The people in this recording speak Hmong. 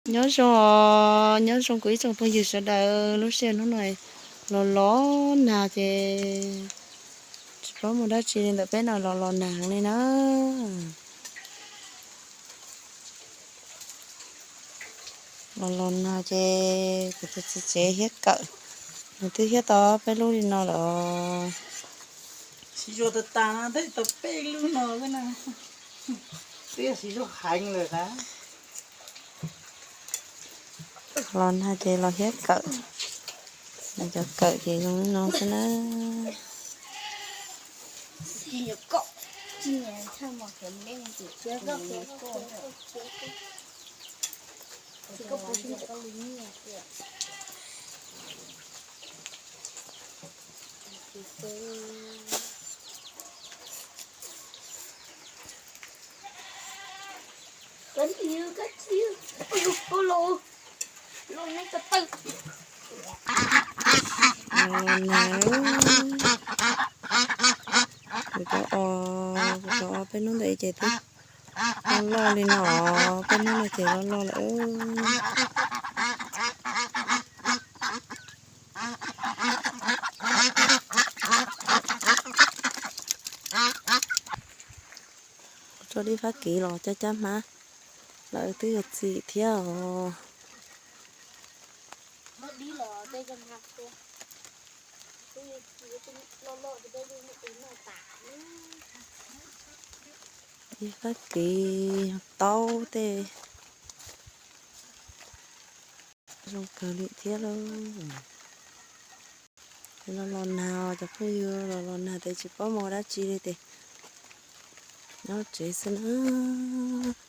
Nyob zoo, nyob zoo kuv ib tsoom phooj ywg sawv daws, lub sij hawm hnub no los los nag ces tsis paub mus dab tsi li ntawm peb no los los nag li na. Los los nag ces kuv tus txiv tsev hiab kawm, nws twb hiab tau peb lub li no lawm. Siv zog tas tas no thiaj tau peb lub no xwb na. Twb yog siv zog heev lawm na. Los nag ces los hiab kawm, nws cov kawm ces zoo li no xwb na. Los nag, kuv cov os, kuv cov os peb hnub ntawd ces twb loj loj li no, peb hnub no ces loj loj lawm. Kuv tso dib Fab Kis los cab cab hmab, lawv twb yuav txim thiab os. Dib Fab Kis, taub tej zoo kawg li thiab lauj. Los los nag cov phooj ywg, los los nag ces tsis paub mus dab tsi li ces nyob tsev xwb na.